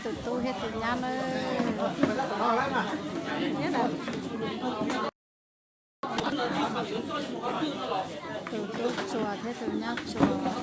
Tus tub thiab tus nyab na. Tus tub tsuas thiab tus nyab tsuas.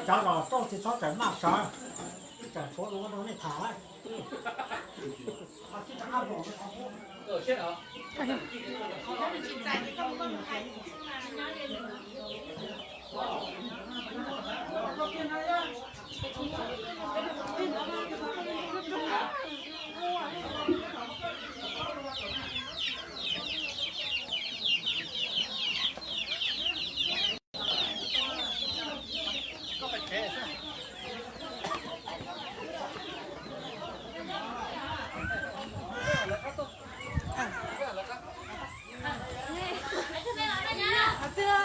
Cov los txoj tsis txhob tawm maj sawv, tawm tshuav dua rau nej tham lawm.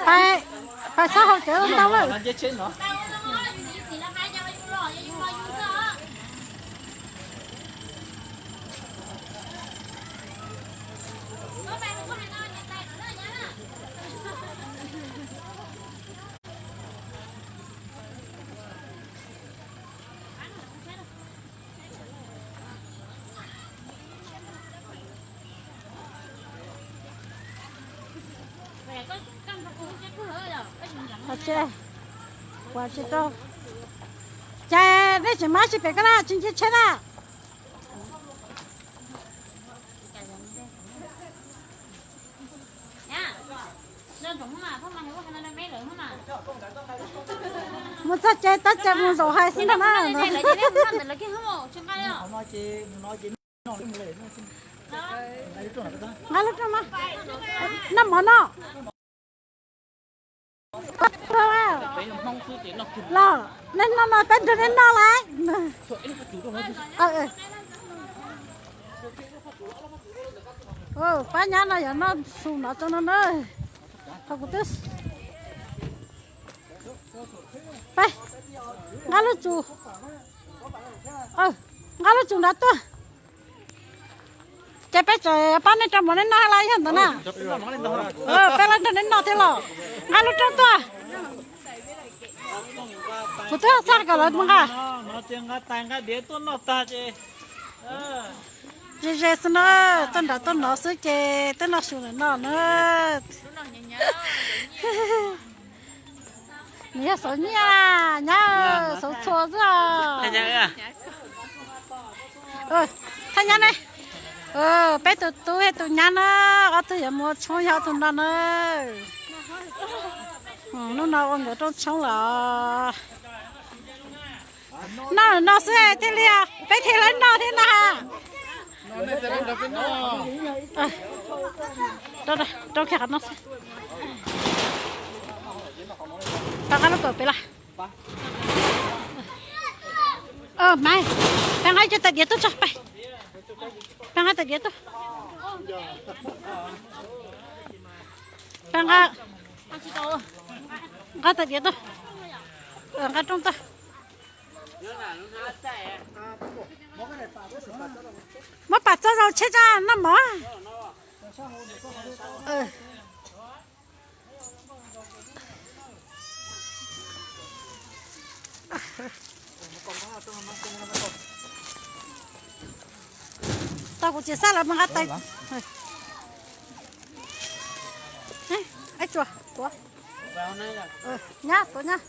Pais, pais sab hauv tsev ntau lawm. Ua tsis tau. Ces nej tseem mab tsis pem koj na, tsis nce tsheb na. Mus txog ces tab cais mus zaum hais xwb ntag na. Nqa lub rooj no, noj mov no. Los, nej noj no peb nrog nej noj lawm. Pab nyab no yog noj su no rau no na. Qhov kuv twb, nqa lub tsum, nqa lub tsum nrad tuaj. Ces peb tseem pab nej rau mov nej noj los yog ntawd na. Peb los nrog nej noj thiab los. Nqa lub rooj tuaj. Kuv twb txhaj kom lawv mus nqa. Ze ze xwb na, tuaj nram tuaj nov xwb ces twb noj su lawm no na. Nws yog xauv nyiaj, nyab xauv txhua xwb os. Thaj nyab ne, peb tus tub thiab tus nyab na, ob tug yuav mus ua tshoob yog ob tug no na. Hnub no ua nkawd rooj tshoob los. Noj no xwb thiaj li, peb thiaj li noj thiab na. Rau kiag qhov no xwb. Tau nqa lub kawm pem los. Maiv, peb nqa ib co tais diav tuaj tso, peb nqa tais diav tuaj. Peb nqa, nqa tais diav tuaj, nqa rooj tuaj. Muab pam txoj zaum tsheb tso noj mov. Tau kuv tsis xav lawv mus nqa tais. Ib tsuas tuav, nyab tuav nyab.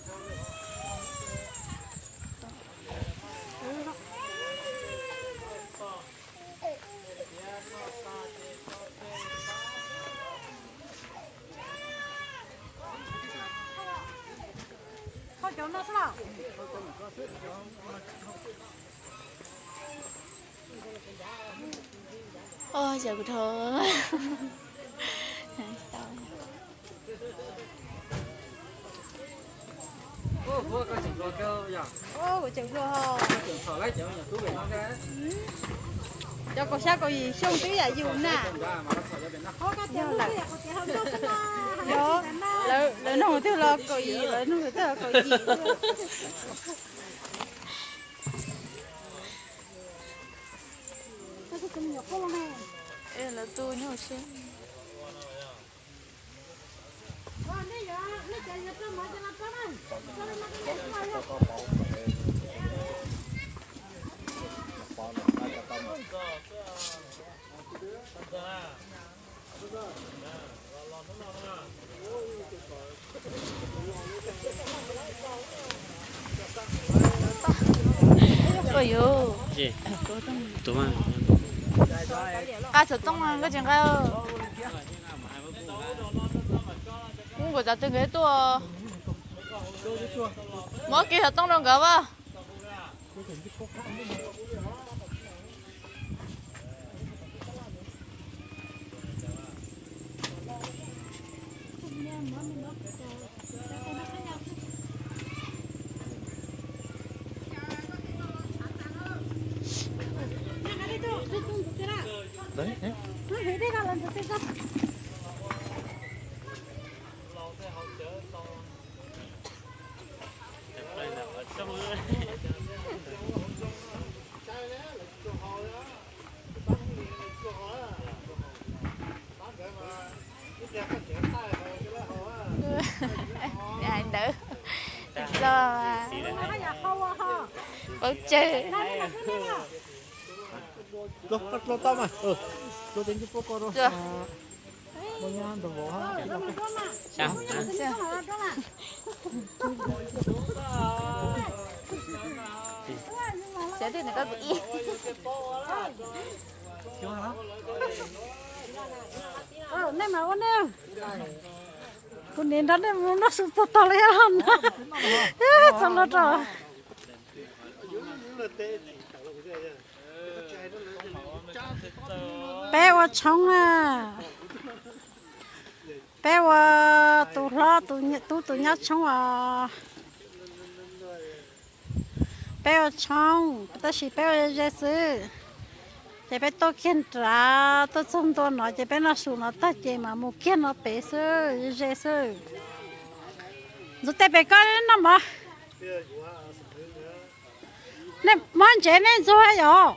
Oj, cov kuv dhau. Kuv tseem hluas ho. Cov kaum xya kaum yim xyoo twb yam yus na. Lawv nug twg los kaum yim, lawv nug twg los kaum yim. Lawv tu nyuj siab. Ua yuv, nqa xov tooj koj tsis nqa. Kuv cov twg nkawd tuaj, muab kiag xov tooj rau nkawd as. Hais ntawd tso, paub tsawg. Nej mas ua nej, kuv niam nrog nej mus noj su txog tog li no, txog los rau. Peb ua tshoob na, peb ua tus hlob tus tub tus nyab tshoob os. Peb ua tshoob tab sis peb ua ze xwb. Ces peb tuaj kiag nrad tuaj txog ntua no ces peb noj su no tag ces mas mus kiag no pem xwb, ze xwb. Ntxuav tes pem koj noj mov. Nej muab ntsev nej ntxuag yom.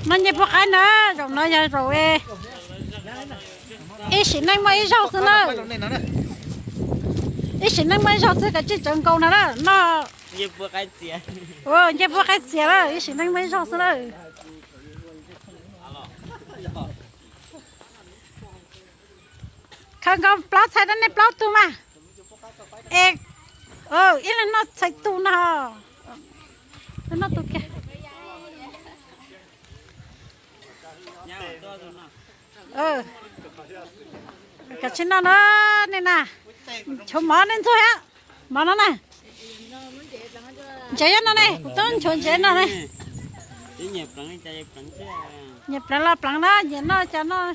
No nyiaj puab qaib na, zaum no yog zaum ib sim neej muaj ib zaug xwb na. Ib sim neej muaj ib zaug xwb, kav tsij tsawv nkaus no na no. Nyiaj puab qaib txias na, ib sim neej muaj ib zaug xwb na. Khaws nkaus plaub txhais rau nej plaub tug mas. Es ib leeg noj txhais tus no. Noj tus kiag. Kav tsij noj na, nej na. Nchuav mov nej ntxuag, mov no na. Ntsev no ne, kuv twb nchuav ntsev no ne. Nyias pleev los pleev na, nyias noj cas noj.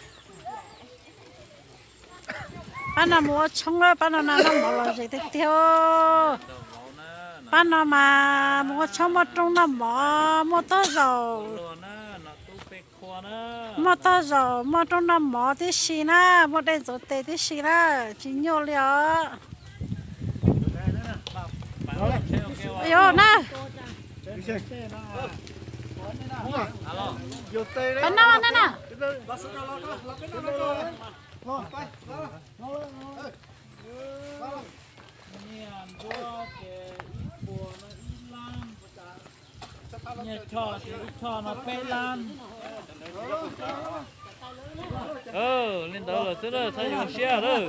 Pab no mus ua tshoob, pab no na noj mov lom zem tiag tiag. Pab no mas mus ua tshoob muaj rooj noj mov, muaj tag zaum. Muaj tag zaum, muaj rooj noj mov tib si na, muaj dej ntxuav tes tib si na, tsis nyuaj li os. Yog na. Pab no na na. Nyiaj choj ces ib choj no peb lab. Li ntawd lawm xwb na, txhob zoo siab lawm.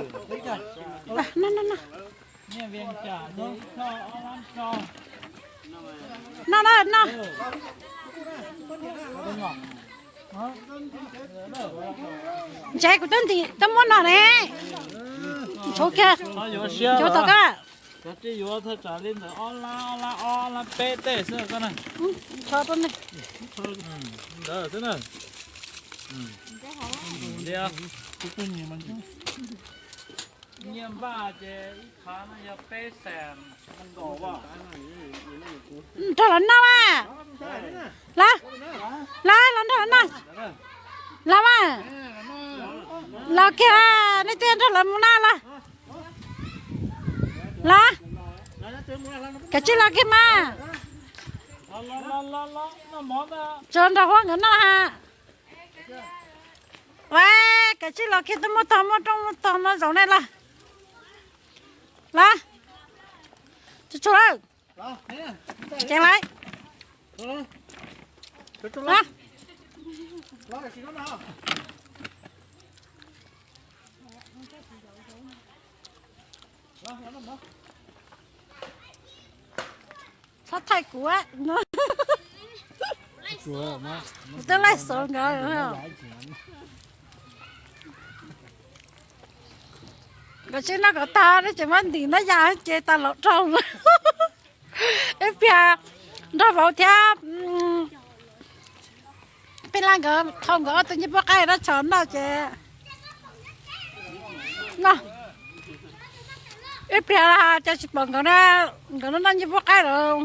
Noj, noj, noj. Ntse kuv twb ntim twb muab no ne. Ntshauv kiag. Ntshauv tom koj. Cov tij yuav thaj tsam li ntawm ob lab, ob lab, ob lab peb tej xwb koj na. Ntawd xwb na. Nyiaj npaj ces ib qhab no yog peb xees. Nrog los noj mas. Los, los, los nrog los noj. Los mas. Los kiag, nej twb nrog lawv mus no los. Los, kav tsij los kiag mas. Tsuas nrog Huab nkawd noj ha. Ua, kav tsij los kiag, twb muab tog, muab rooj muab tog no zaum nej los. Los, tsuag tsuag lawm. Ceev lawm. Los. Txhob thaij kuv, kuv twb laij xov nkawd. Nkawd tsis noj kom tag, tseem muab ntim noj yas ces tas laus rau. Ib pliag nrog vauv thiab peb laj nkawd thau nkawd ob tug ncej puab qaib dab tshos noj ces no, ib pliag cas tsis pom nkawd, nkawd noj ncej puab qaib lawm.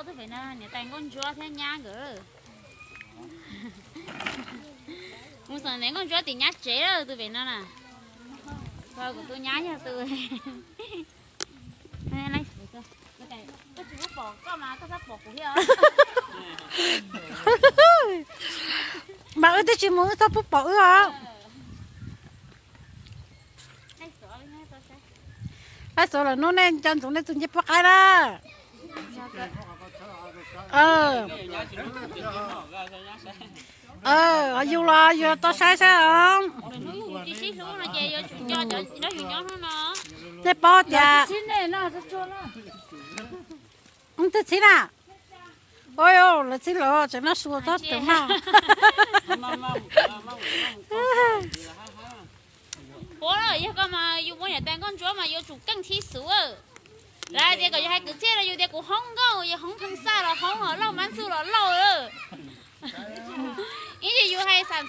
Tus pem no niam tais Nkauj Ntsuab thiab nyab nkawd. Mus xeem niam Nkauj Ntsuab tim nyab tsev lawm tus pem no na. Kuv tus nyab yog tus, koj tsis pom koj mas koj txhob pom kuv thiab. Mas wb twb tsis mus wb txhob pub pom wb os. Laij xov lawm hnub nej nco ntsoov nej tus ncej puab qaib na. Yus los yus tau saib saib os. Nej paub tias twb txhib na. Ua, lawv txhib los tseem noj su txhob tseem noj. Puab, yog koj mas yus muaj niam tais Nkauj Ntsuab mas yuav tsum keej thib xuv. Lawv hais tias kom yus hais kwv txhiaj los yus tias kuv hoob nkauj, yus hoob pheej xaj los hoob, lauj mab ntxuj los lauj. Ib yam yus hais xam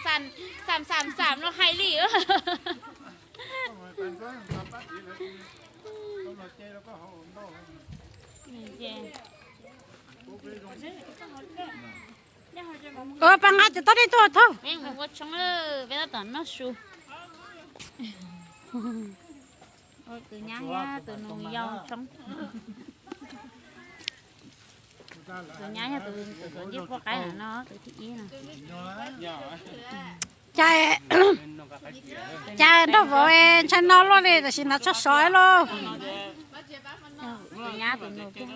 xam xam xam los hais li. Pab nqa cov tau dej tuaj thauj. Peb mus ua tshoob, peb tab tom noj su. Tus nyab thiab tus nus yau tshoob. Tus nyab yog tus, tus ncej puab qaib no, tus thib ib no. Cas, cas nraug vauv ntshai no luaj li, tam sim no tshaj sov lauj. Tus nyab tus nus kiag.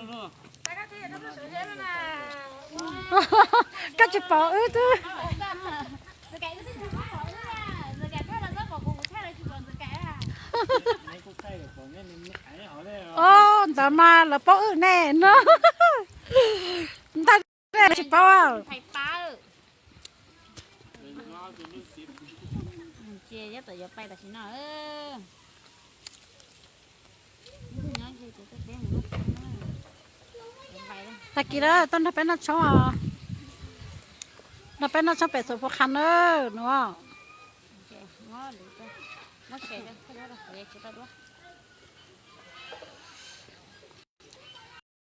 Koj tsis pom wb twb. Os, ntawd mas lawv paub wb ne no. Ntag, tsis paub. Tag kis lawm, tuaj nrog peb noj tshoob os. Nrog peb noj tshoob pem Xuv Phu Kham na, nus.